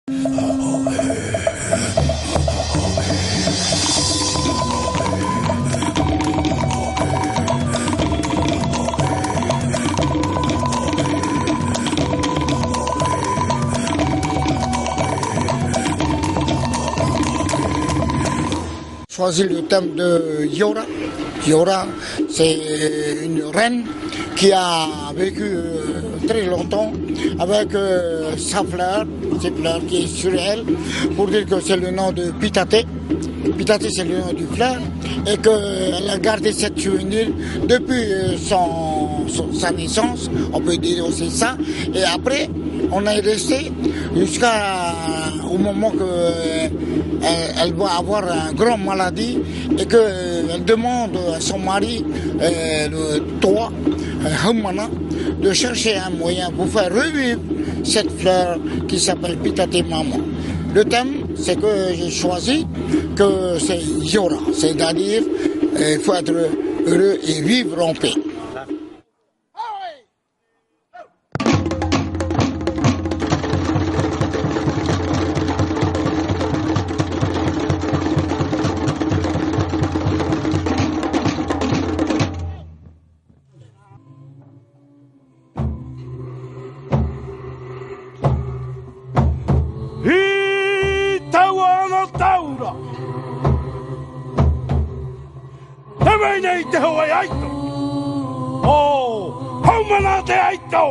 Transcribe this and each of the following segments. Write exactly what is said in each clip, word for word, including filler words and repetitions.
Choisi le thème de Yora. Yora, c'est une reine qui a vécu, euh, très longtemps avec, euh, sa fleur, ses fleurs qui est sur elle, pour dire que c'est le nom de Pitate. Pitate, c'est le nom du fleur, et qu'elle a gardé cette souvenir depuis, euh, son, son- sa naissance, on peut dire aussi ça. Et après, on est resté jusqu'à, au moment que, euh, elle, elle va avoir une grande maladie et que, euh, elle demande à son mari, euh, le roi, euh, Haumana, de chercher un moyen pour faire revivre cette fleur qui s'appelle Pitate Mama. Le thème, c'est que j'ai choisi que c'est Yora, c'est-à-dire, euh, il faut être heureux et vivre en paix. I taua ana taura. Te vai nei te hoa aito. O Haumana te aito.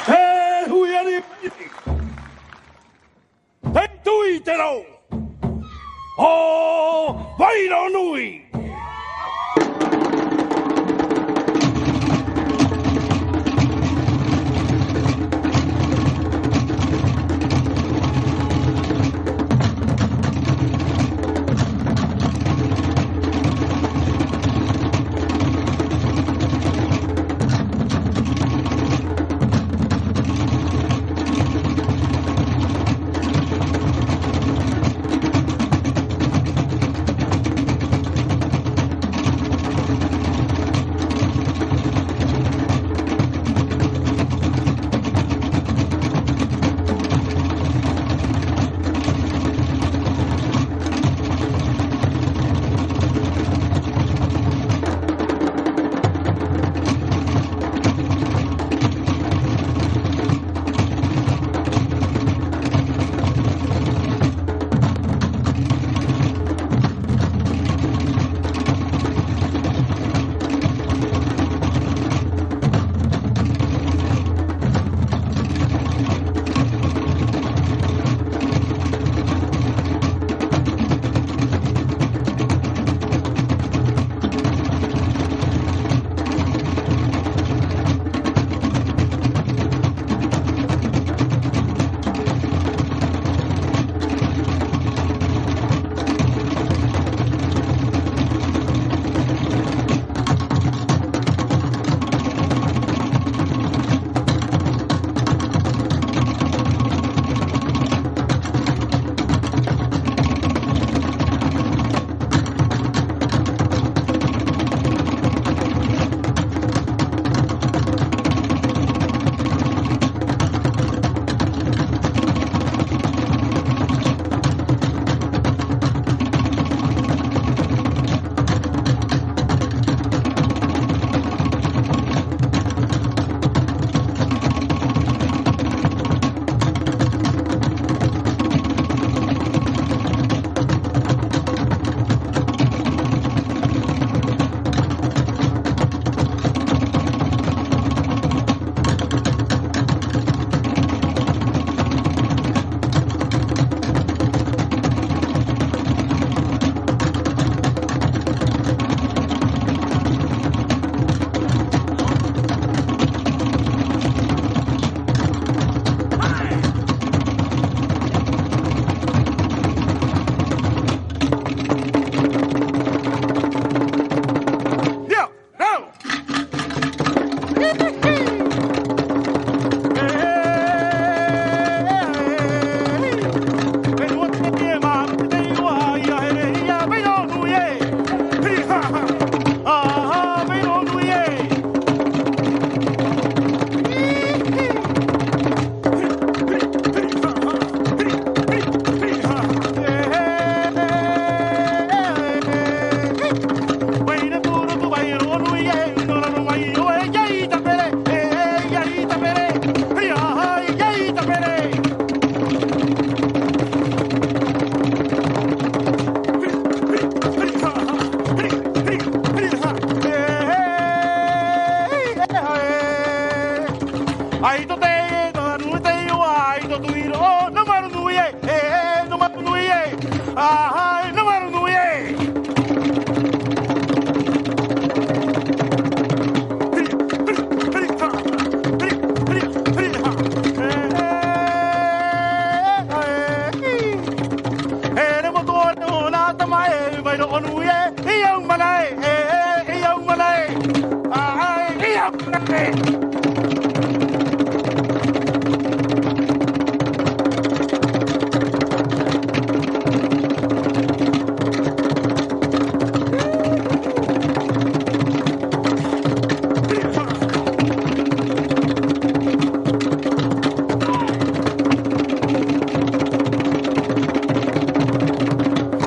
E hui ani. Tei tui te rau. O Vairo Nui. Tamae, mai roʻo nui e, i au mana e, e, e, i au mana e. Ai, i au mana e.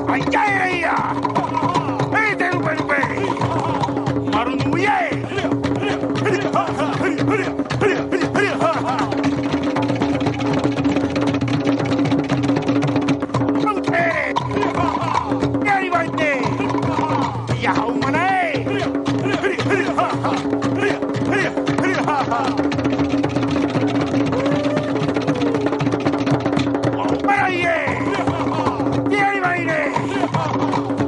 Ai, ai, ai, ai. E te ruperupe. Maru nui e. Ia hau mana e. Au mana e. Ia i mai nei.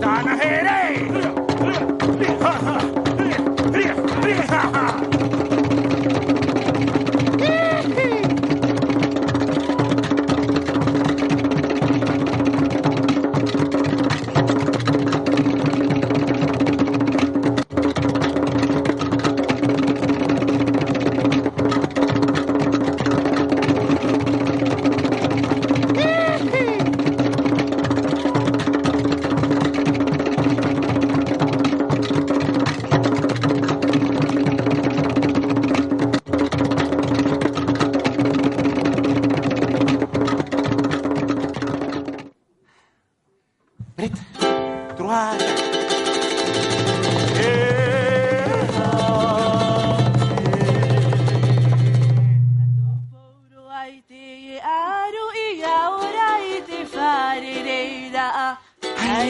Tāna here. Prête. Trois. Ai te aro ia ora i te fare reira. Ai.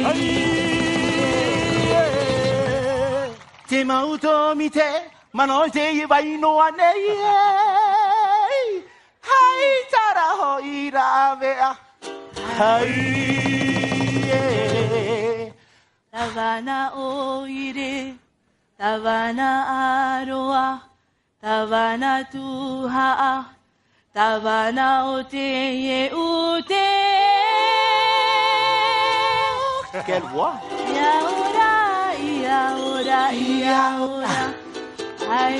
Te mau tōmite, mana o te ia vai noa nei. Hai tara hoʻi rāveʻa. Hai, e. Tāvana ʻoire, tāvana ʻaroa, tāvana tuhaʻa, tāvana o te ute. Quelle voix? Ia ora, ia ora, ia ora. Hai.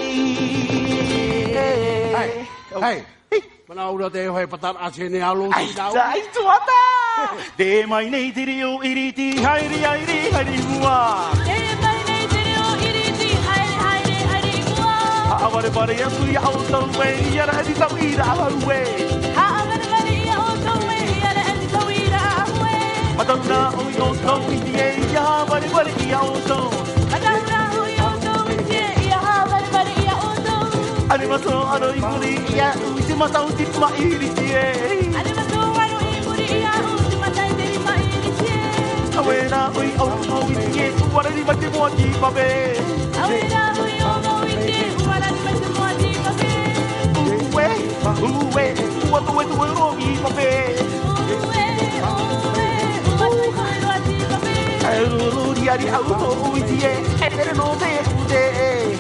Hai. Hai. Mana ora te hoe patara a sene alo. Ai, ai, tuata! Te mai nei te reo iriti, haere, haere, haere i mua. Te mai nei te reo iriti, haere, haere, haere i mua. Haʻavarevare atu ia ʻoutou e, ia raʻa i te tauira a hau e. Haʻavarevare ia ʻoutou e, ia raʻa i te tauira a hau e. Matau nā ʻoe i ʻoutou i te, ia haʻavarevare ia ʻoutou. Matau nā ʻoe i ʻoutou i te, ia haʻavarevare ia ʻoutou. ʻAre matau ʻaro i muri ia ʻu i te matau te maʻiriti e. ʻAre matau ʻaro i muri ia ʻu i te matau te maʻiriti e. Auē rā ʻoe i ʻoutou i te, ʻua rari mai te moa tīpave. Auē rā ʻoe i ʻoutou i te, ʻua rari mai te moa tīpave. Ue, ue, ʻua toe toe roa tīpave. Ue, ue, ʻua toe toe roa tīpave. E ruru riari ʻoutou i te, e tere nō te ute.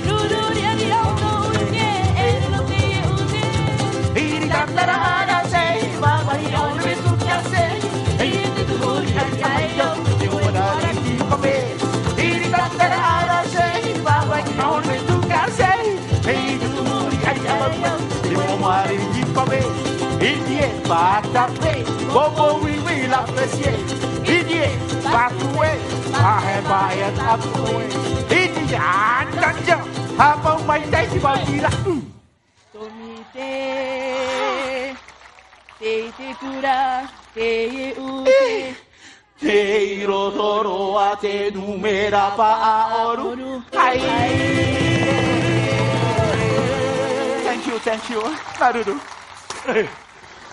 Ruru riari ʻoutou i te, e tere nō te ute. Iri tatara ara sei, vavai aore tu kase. Ei te tu hori ai ai o, te ora ri tīpave. Iri tatara ara sei, vavai aore tu kase. Ei te tu hori ai ai o, te ora ri tīpave. Iri e pātape, bobo wi wi la presie. Iri e pātue, pahe pae a tāpue. Iri e ātata, hāpau mai tai te mau tira. Mm. Tōmite, te, te tura, te ute. Tei roto roa te numera paʻaoru. Ai. Thank you, thank you. Māuruuru.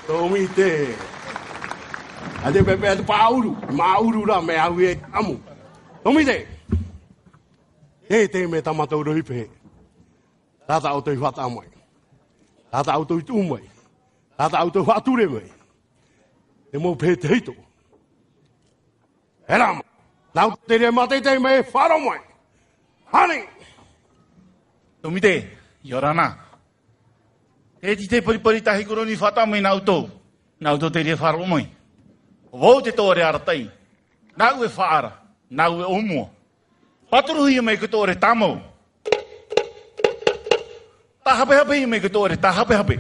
Tōmite. ʻA te pepe atu paʻaoru. Māuruuru rā mea au e amu. Tōmite. Tē, tē mea tā mātou rohi pehe. Tātou ʻoutou i faʻataʻa mai. Tātou ʻoutou i tuʻu mai. Tātou ʻoutou faʻature mai. Te mau pehe tahito. E rā mā. Nau te rima teitei mai e faʻaroʻo mai. Ani. Tōmite, ʻia ora na. Tē, tē paripari tahi koroni faʻataʻa mai nā ʻoutou. Nā ʻoutou te rima faʻaroʻo mai. ʻO vau te tōʻare arataʻi. Nāʻu e faʻaara, nāʻu e ʻōmua. Pāturuhia mai i te ʻore tāmau. Tāhapehape mai i te ʻore tāhapehape.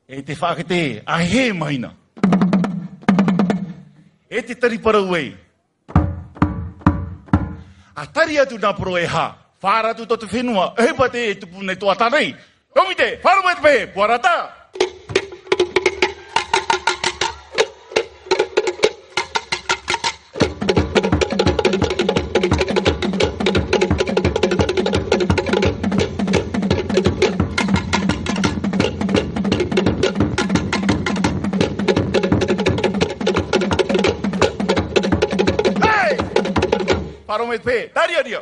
E te faʻakete, ʻa hē mahina. E te tari parau ai. ʻA tari atu nā poro e hā. Faʻaara atu tō te fenua, e pātē e tupu nei tō ʻata nei. Tōmite, faʻaroʻo mai te pehe, puarata. Hei! Faʻaroʻo mai te pehe, tāriaria.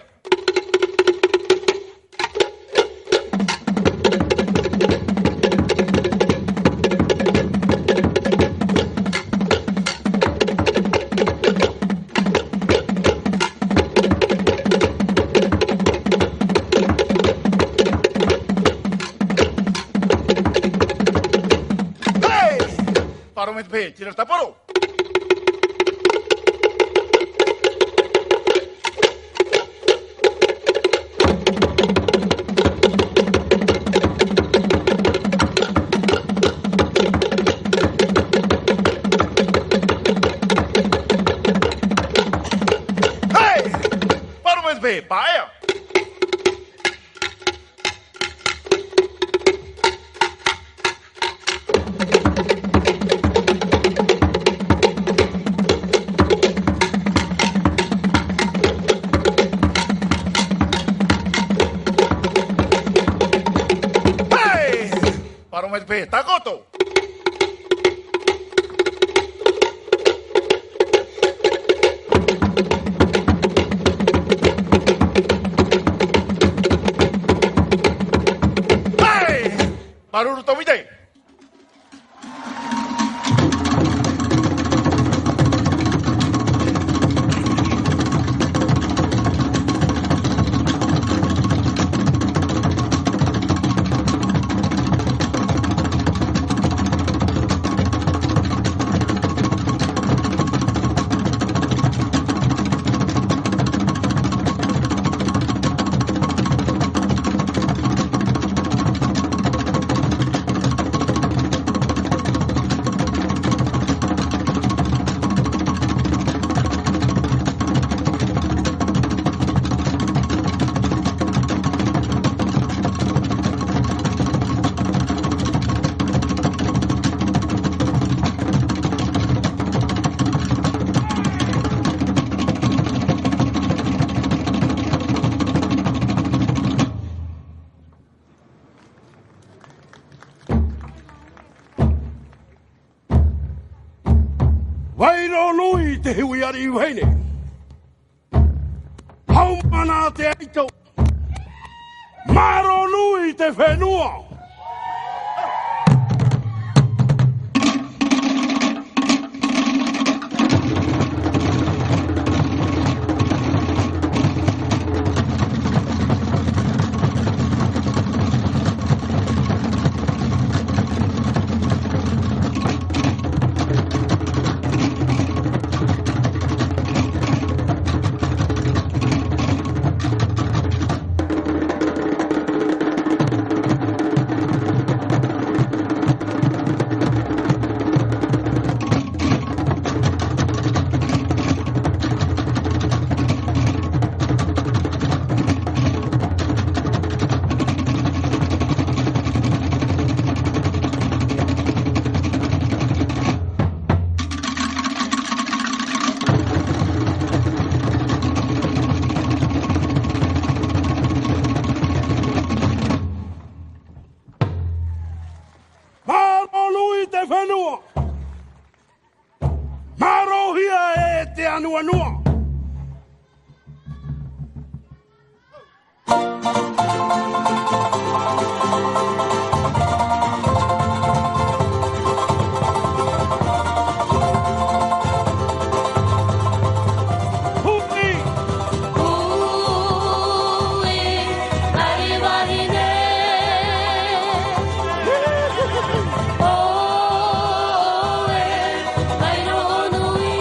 Hei! Faʻaroʻo mai te pehe, tira tāporo. Hei! Faʻaroʻo mai te pehe, paʻea. Hei! Faʻaroʻo mai te pehe, takoto! Hei! Māuruuru tōmite. Vai roa nui te hui ariʻi vahine. Haumana te aito. Māuruuru nui te fenua. Māuruuru nui te fenua. Māuruuruhia e te anuanua. Hui! Hui, ariʻi vahine. Hui! Hui, ariʻi vahine.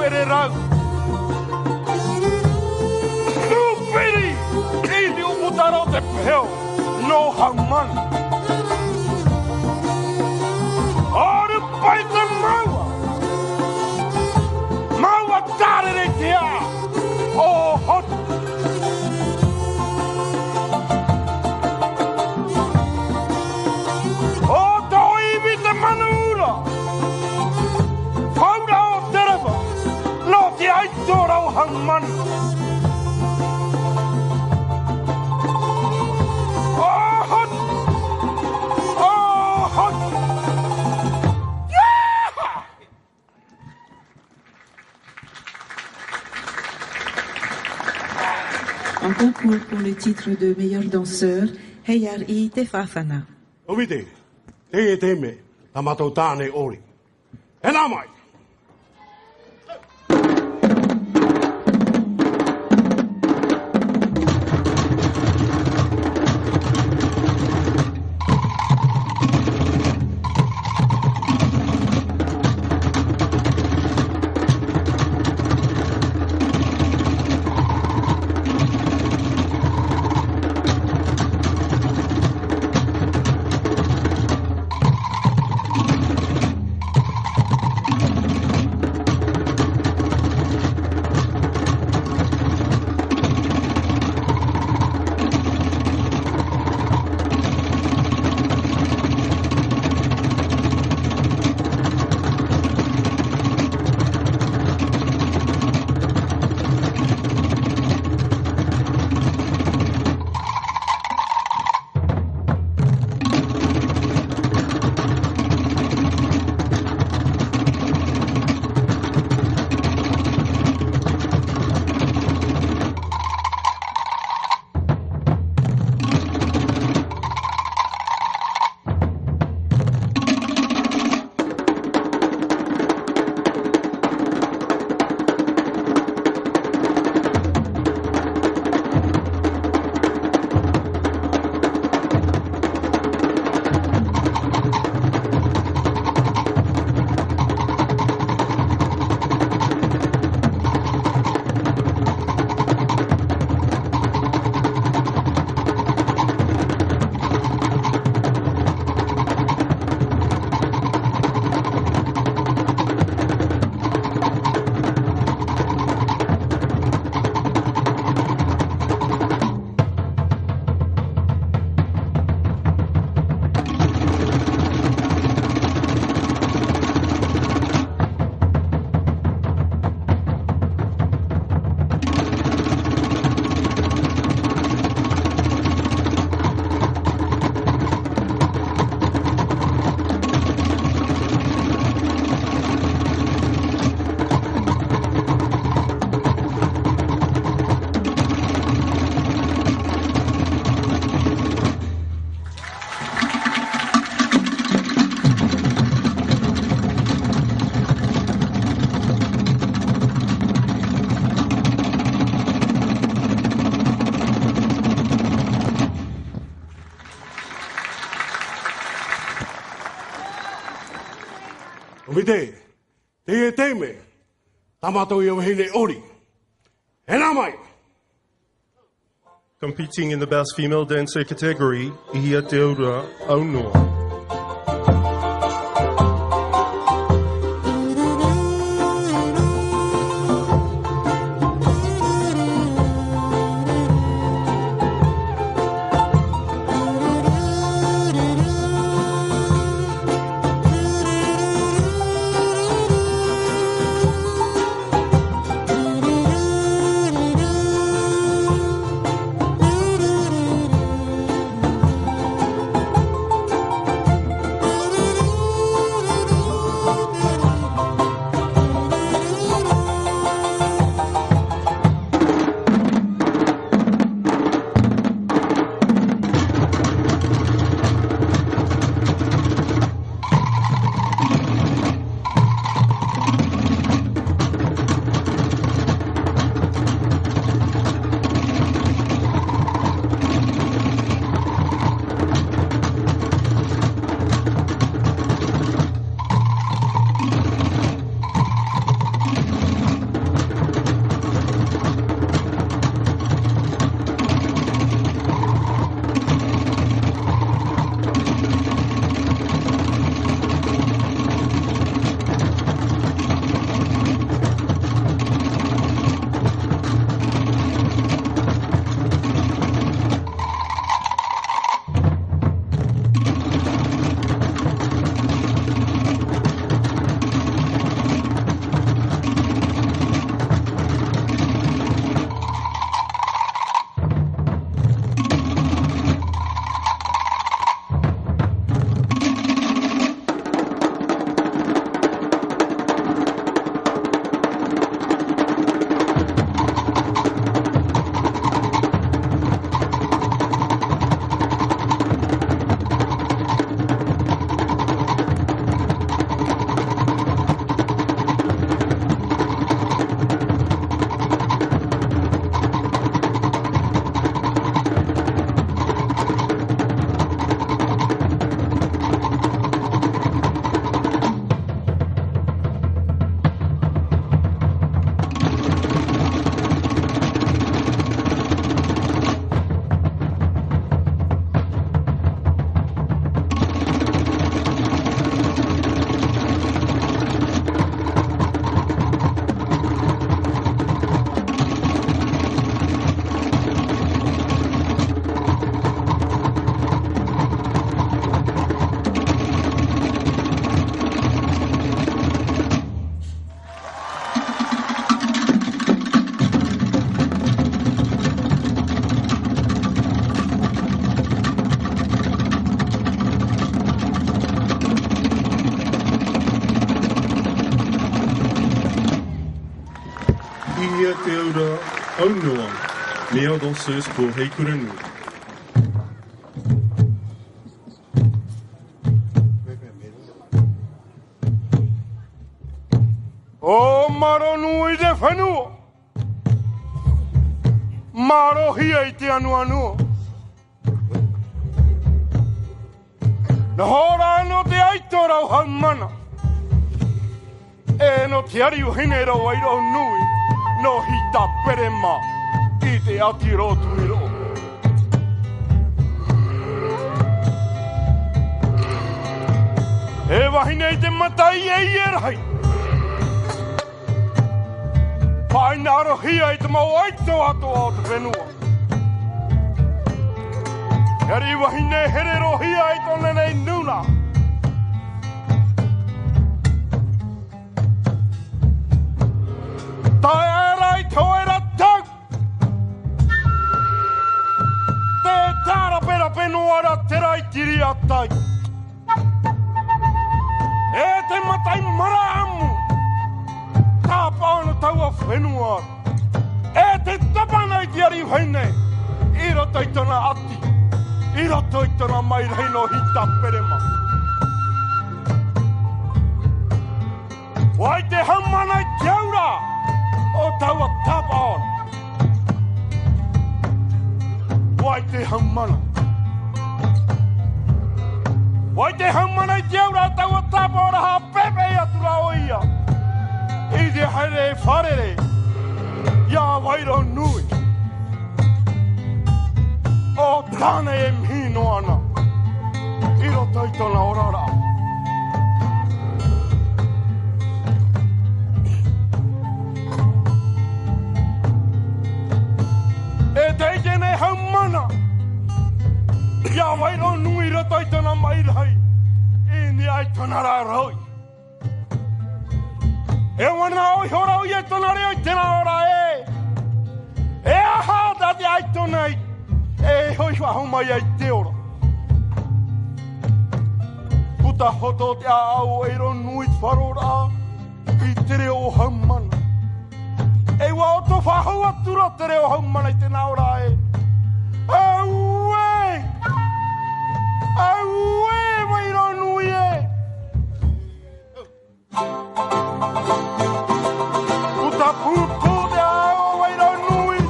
Rau. Nū piri i te upu taro te peu nō Haumanu. ʻOru pae te maua. Maua tārere te ā. ʻO Hotu. ʻO tō ivi te manu ura. Faura o te reva. Nō te aito rau Haumanu. ʻO Hotu. ʻO Hotu. Encore pour, pour le titre de meilleur danseur, Heiari Te Fafana. ʻO Viti, teie te mea, tā mātou tāne ʻori. E nā mai! ʻO Viti, teie te mea, tā mātou ia vahine ʻori. E nā mai! Competing in the best female dancer category, Ihia Te Aura Aunoa. Te aura aunoa, male danseuses pour Heikuranui. ʻO Maro Nui te fenua, marohia i te anuanu. Nō hora nō te aito rau haumana. E nō te ariʻi vahine rau Vairōnui, nō Hita Perema, i te ati rotu i roʻo. E vahine i te mata ʻie rahi. Faʻainarohia i te mau aito atoʻa o te fenua. Ariʻi vahine here rohia i tōna nei nūnaʻa. Tae ra i te hōʻē ra tau. Tē tāraperapē noa ra te raitiri a tai. E te matai maraʻamu, tāpaʻo ana taua fenua. E te tāpana i te ariʻi vahine, i roto i tōna ati, i roto i tōna maʻi rahi nō Hita Perema. ʻUa ʻite haumana i te aura o taua tāpaʻo. ʻUa ʻite haumana. ʻUa ʻite haumana i te aura o taua tāpaʻo ra, haʻapeʻapeʻa atu ra ʻoia i te haere fārerei iā Vairōnui. ʻO tāna e mihi noa ana i roto i tōna oraraʻa. E tē ʻite nei haumana iā Vairōnui i roto i tōna maʻi rahi, i niʻa i tōna ra rohi. E ʻua nā ʻō iho ra ʻoia i tōna reo i terā ora ē. E aha tā te aito nei e hoʻi faʻahou mai ai te ora? Puta hoto te ʻāʻau o Vairōnui i te faʻaroʻoraʻa i te reo o haumana. E ʻua ʻoto faʻahou atu ra te reo o haumana i terā ora ē. Auē! Auē, Vairōnui ē! Puta pūtō te ʻāʻau o Vairōnui i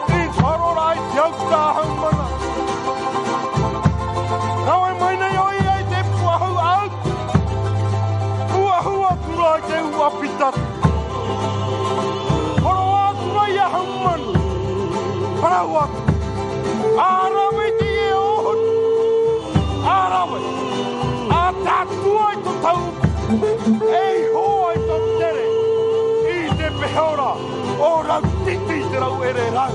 te faʻaroʻoraʻa i te autahuʻa haumana. Rave mai nei ʻoia i te puahu ʻau. Puahu atu ra i te ʻuʻa pita. Hōroʻa atu ra iā haumana. Parau atu. ʻA rave i te ʻohotu. ʻA rave. ʻA tātua i tō tau. E iho ai tō tere. I te peho ra. ʻO Rautiti te rauʻere rau.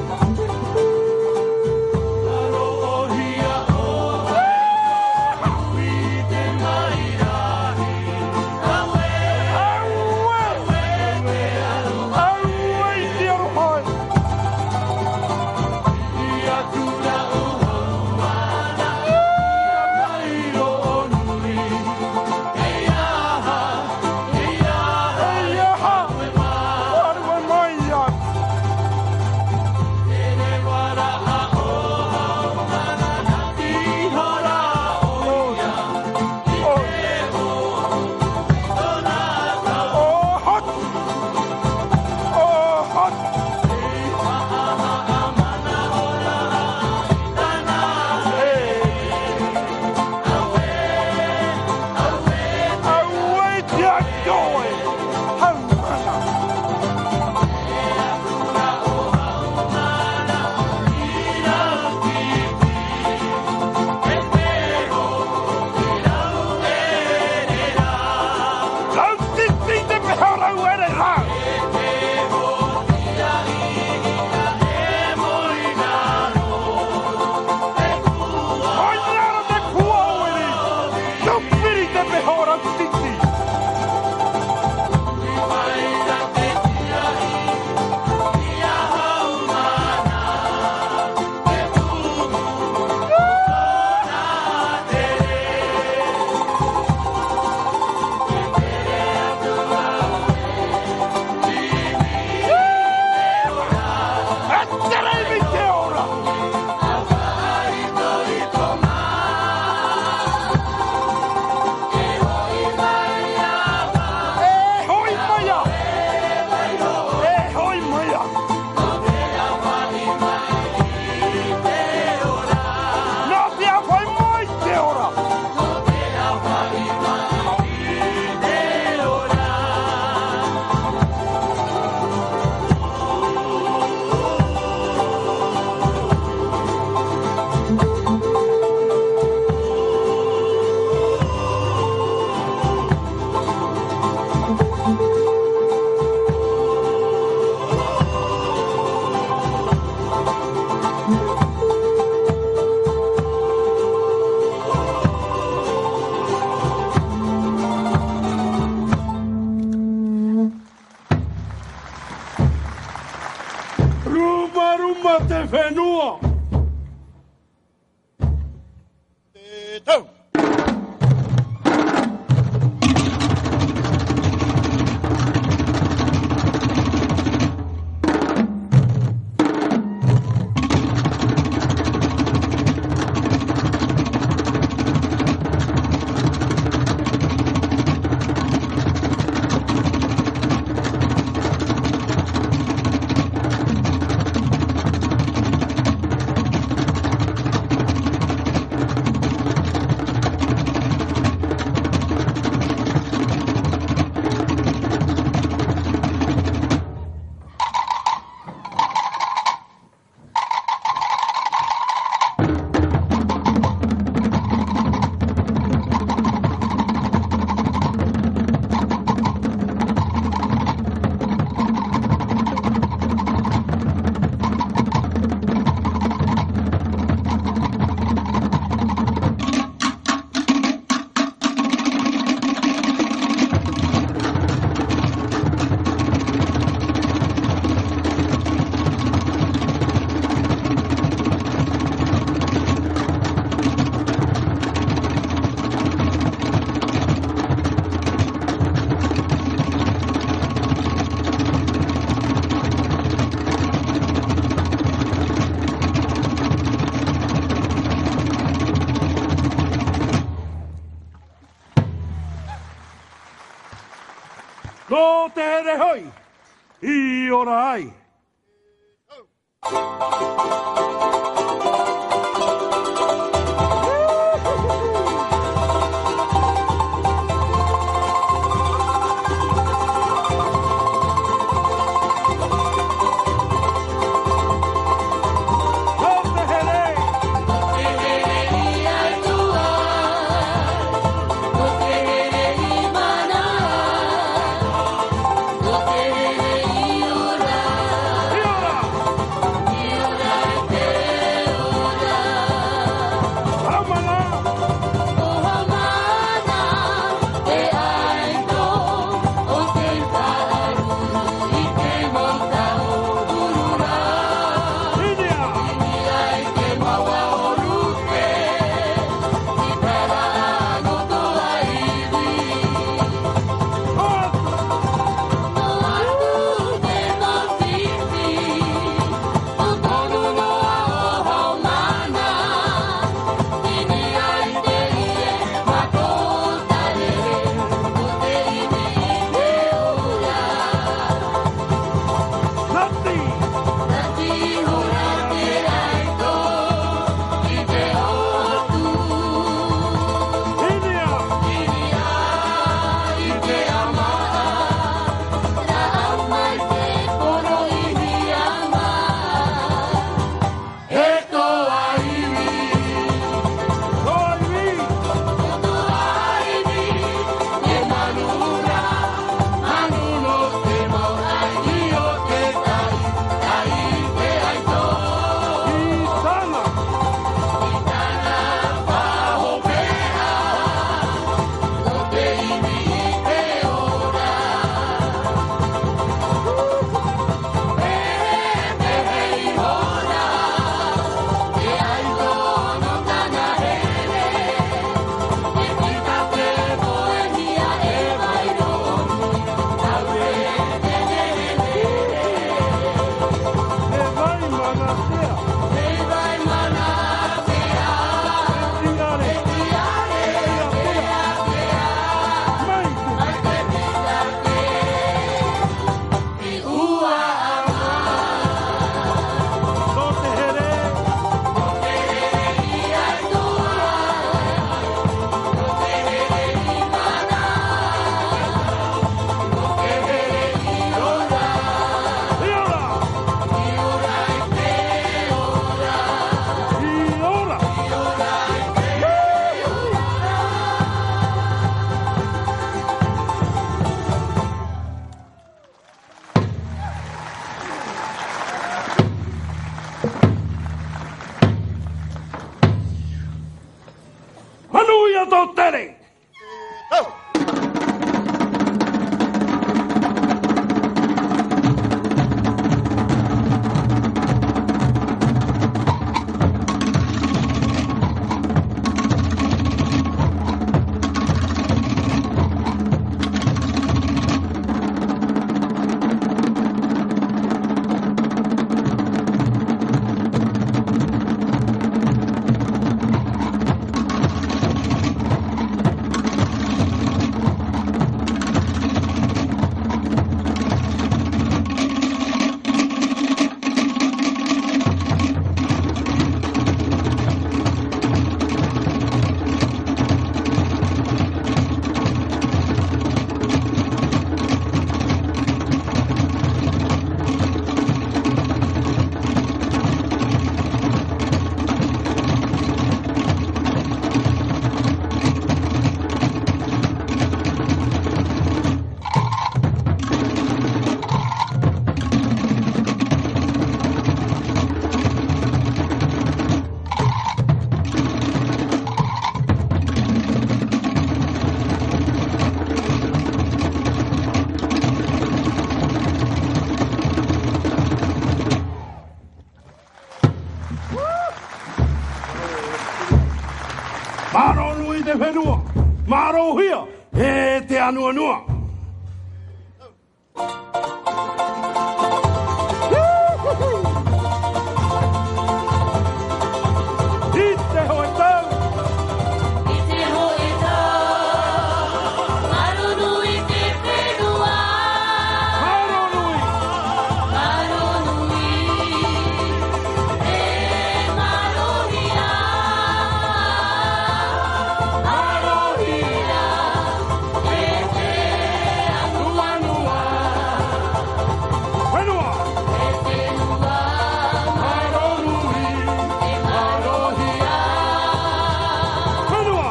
Rautiti te peho rauʻere rau. Hoi raro te puaʻiri. Tau piri te peho Rautiti. Fenua. Te tau. Nō te here hoʻi, ʻia ora ai. Manuia tō tere! Mārohia e te anuanua. I te hōʻē tau. I te hōʻē tau. Māuruuru i te fenua. Māuruuru. Māuruuru. E māuruuru. Māuruuru. E te anuanua. Fenua. E fenua. Māuruuru. E māuruuru. Fenua.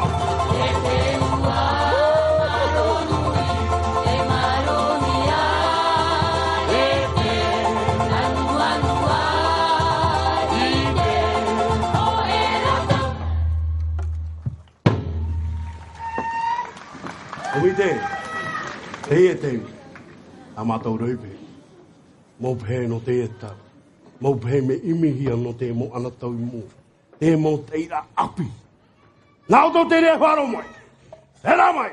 E fenua. Māuruuru. E māuruuru. E te anuanua. I te hōʻē rata. ʻO ʻite, teie te, tā mātou roipe, mau pehe nō teie tau, mau pehe mea ʻimihia nō te mau ʻanataui mau, te mau teira ʻāpī. Nā ʻoutou te reira e faʻaroʻo mai, e rā mai.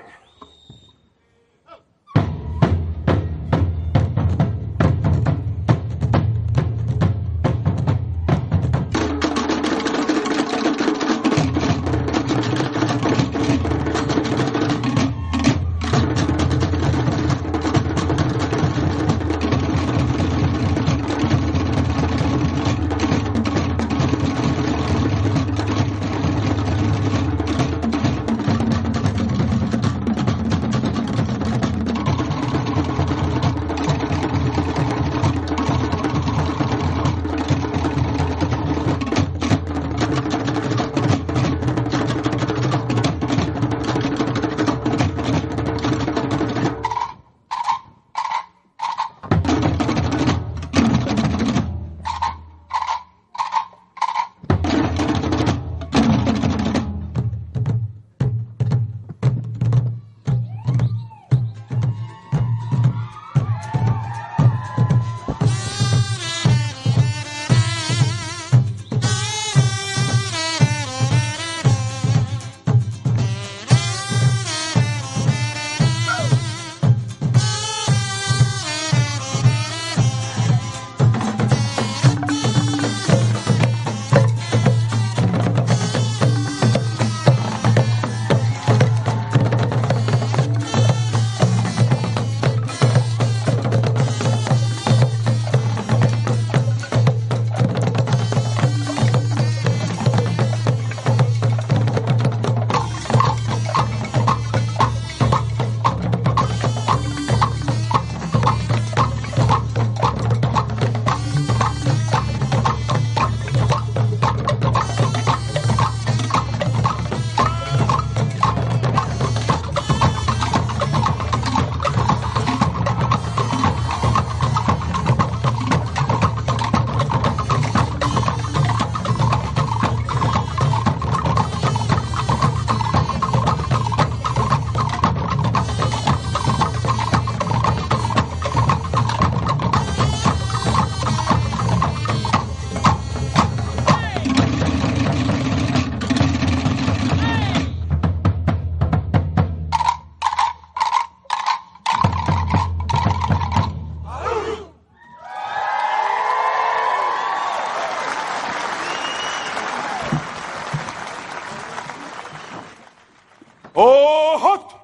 ʻO Hotu!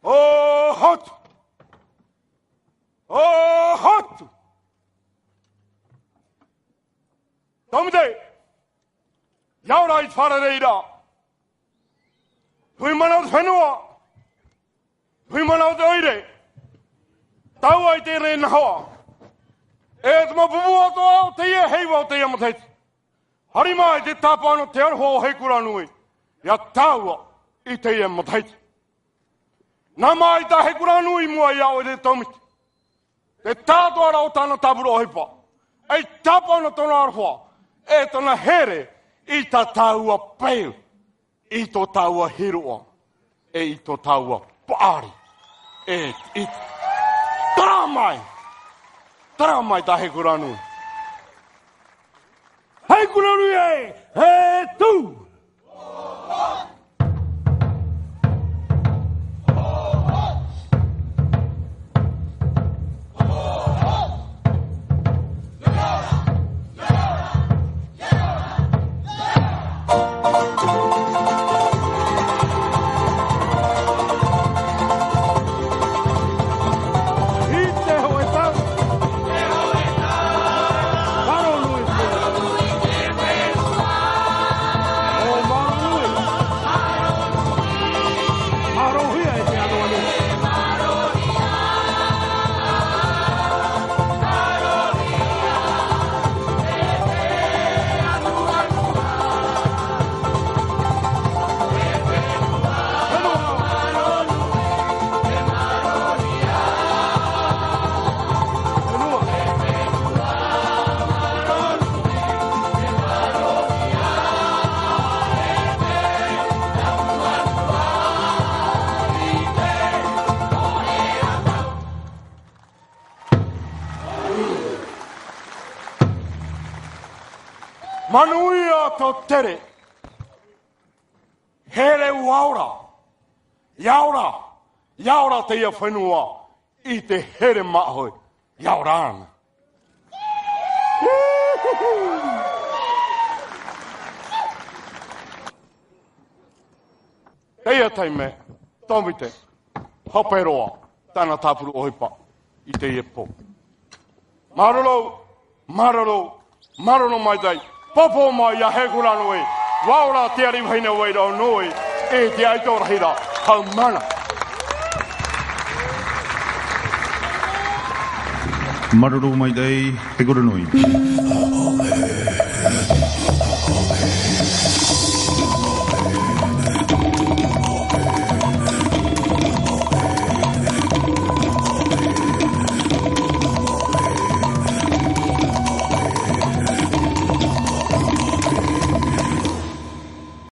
ʻO Hotu! ʻO Hotu! Tōmite, ʻia ora i te fare reira. Hui mana o te fenua. Hui mana o te ʻoire. Tāua i te reira nā hoa. E te mau pupu atoʻa o teie heiva o teie matahiti. Haere mai te tāpaʻo nō te aroha o Heikuranui. Ia tāua i teie matahiti. Nā mai tā Heikuranui i mua iā ʻoe te tōmite. Te tātoʻa ra o tāna tāpura ʻohipa. E tāpaʻo nō tōna aroha. E tōna here i tā tāua peu. I tō tāua hiroʻa. E i tō tāua paʻari. E i. Terā mai. Terā mai tā Heikuranui. Heikuranui e, e tū. Manuia tō tere. Here ua ora. ʻIa ora. ʻIa ora teie fenua i te here māʻohi. ʻIa ora ana. Teie taime, tōmite, hope roa, tāna tāpuru ʻohipa i teie pō. Māuruuru, māuruuru, māuruuru maitaʻi, pōpō mai ia Hekura Nui, ua ora te ariʻi vahine Vairaʻa Nui, e te aito rahi ra, haumana. Māuruuru maitaʻi, Hekura Nui.